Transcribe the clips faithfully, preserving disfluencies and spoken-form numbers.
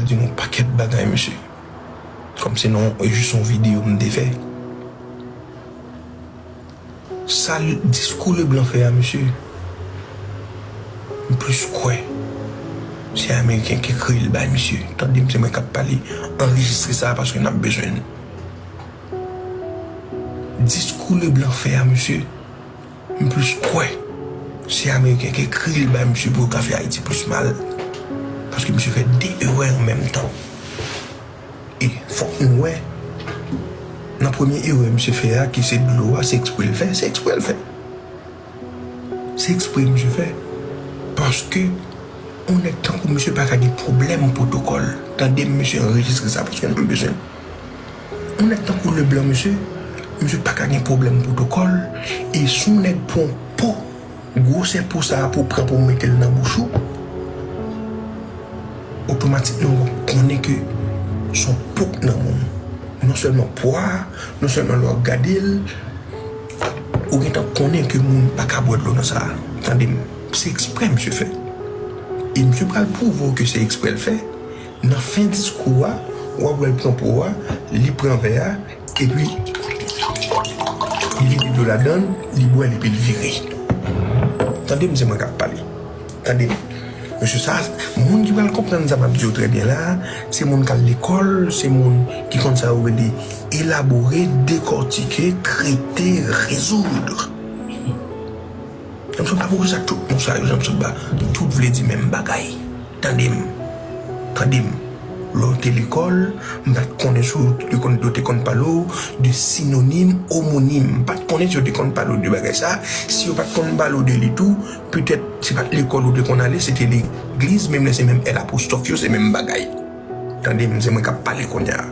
Di nou pakèt bagay, mesye. Kòm se non, e jis yon videyo m te fè. Sa l, diskou Leblanc fè a, mesye, m plis kwè se Ameriken ki ekri l bay misye. Tande m, se mwen k ap pale. Anrejistre sa paske n ap bezwen l. Diskou Leblanc fè a, mesye, m plis kwè se Ameriken ki ekri l bay misye pou yo ka fè Ayiti plis mal. Paske misye fè de erè an menm tan. E fòk nou wè, nan premye erè misye fè a, ki se dlo a, se ekspre l fè, se ekspre l fè. Se ekspre misye fè. Paske yon nèg tankou misye pa ka gen pwoblèm pwotokòl. Tande m, mesye, anrejistre sa paske n ap bezwen l. Yon nèg tankou Leblanc, mesye, misye pa ka gen pwoblèm pwotokòl. E si yon nèg pran po, gwosè po sa a pou pran pou mete l nan bouch ou, otomatikman w ap konnen ke se yon po k nan men w. Non sèlman po a, non sèlman lè w ap gade l, ou gentan konnen ke moun pa ka bwè dlo nan sa a. Tande m, se ekspre misye fè. E misye pral pwouve w ke se ekspre l fè. Nan fen diskou a, w ap wè l pran po a, li pran vè a, epi li vide dlo ladan l, li bwè l epi l vire. Tande m, se mwen k ap pale. Tande m. Mesye, sa, moun ki pral konprann sa m ap di yo trè byen la, se moun k al lekòl, se moun ki konn sa yo rele elabore, dekòtike, trete, rezoud. Janm sot ba, poukisa tout mo sa yo, janm sot ba, tout vle di menm bagay. Tande m. Tande m. Lè w te lekòl, m pa t konnen si w te konn, yo te konn pale w de sinonim, omonim. M pa t konnen si yo te konn pale w de bagay sa. Si yo pa t konn pale w de li tou, petèt se pa t lekòl ou te konn ale, se te legliz, menm lè se menm L apostwòf yo, se menm bagay. Tande m, se mwen k ap pale kounye a.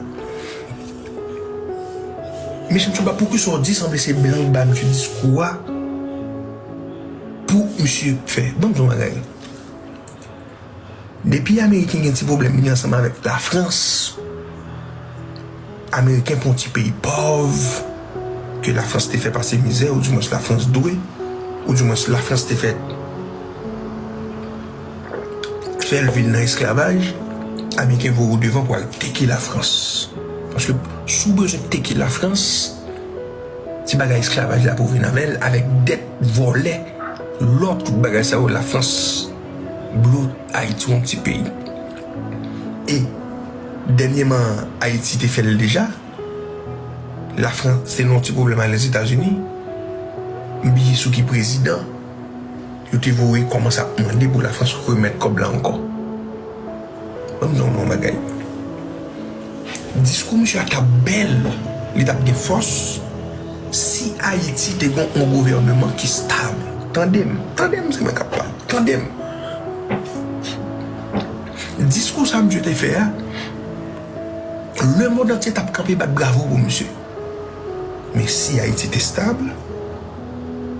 Mesye, m sot ba, poukisa w di sanble se blan k ba misye diskou a pou misye fè? Ban m di w yon bagay. Depi Ameriken gen ti pwoblèm li ansanm avèk Lafrans, Ameriken pa yon ti peyi pòv ke Lafrans te fè pase mizè, oudimwens Lafrans dwe, oudimwens Lafrans te fè fè l viv nan esklavaj, Ameriken voye w devan pou al teke Lafrans. Paske si w bezwen teke Lafrans, ti bagay esklavaj la pou vin avè l, avèk dèt, vòlè, lò, tout bagay sa yo, Lafrans blo Ayiti yon ti peyi. E dènyèman, Ayiti te fè l deja. Lafrans te nan yon ti pwoblèm ak Lèzetazini. M bliye sou ki prezidan yo te voye kòmanse ap mande pou Lafrans remèt kòb la ankò. Ban m di w yon bagay. Diskou misye a t ap bèl, li t ap gen fòs, si Ayiti te gen yon gouvèneman ki stab. Tande m, tande m, se mwen k ap pale. Tande m. Diskou sa misye te fè a, lemonn antye t ap kanpe bat bravo pou misye. Men si Ayiti te stab,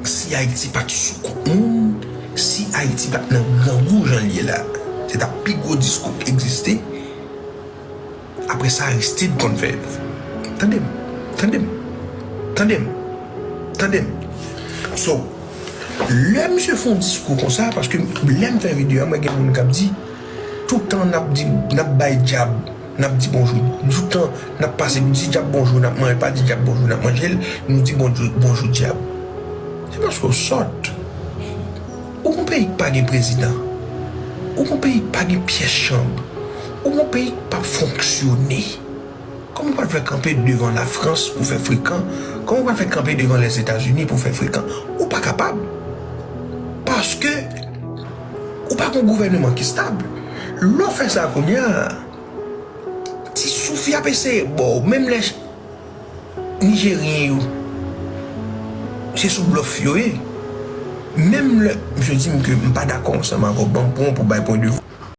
si Ayiti pa t sou kont moun, si Ayiti pa t nan grangou jan l ye la, se t ap pi gwo diskou k egziste. Apre sa, Aristide konn fè. Tande m, tande m, tande m, tande m. So, lè misye fè yon diskou konsa, paske lè m fè videyo a, mwen gen moun k ap di, toutan n ap di, n ap bay dyab, n ap di bonjou. Toutan n ap pase, di dyab bonjou, n ap manje, pa di dyab bonjou, n ap manje l, nou di bonjou, bonjou dyab. Se paske w sòt. Ou gon peyi k pa gen prezidan. Ou gon peyi k pa gen pyès chanm. Ou gon peyi k p ap fonksyone. Kòman w pral fè kanpe devan Lafrans pou fè frekan? Kòman w pral fè kanpe devan Lèzetazini pou fè frekan? Ou pa kapab. Paske ou pa gon gouvèneman ki stab. Lè w fè sa kounye a, ti souf y ap eseye ba w, menm lè Nijeryen yo, se sou blòf yo ye. Menm lè misye di m ke m pa dakò ansanm avè w, ban m pran w pou bay pwen de vi.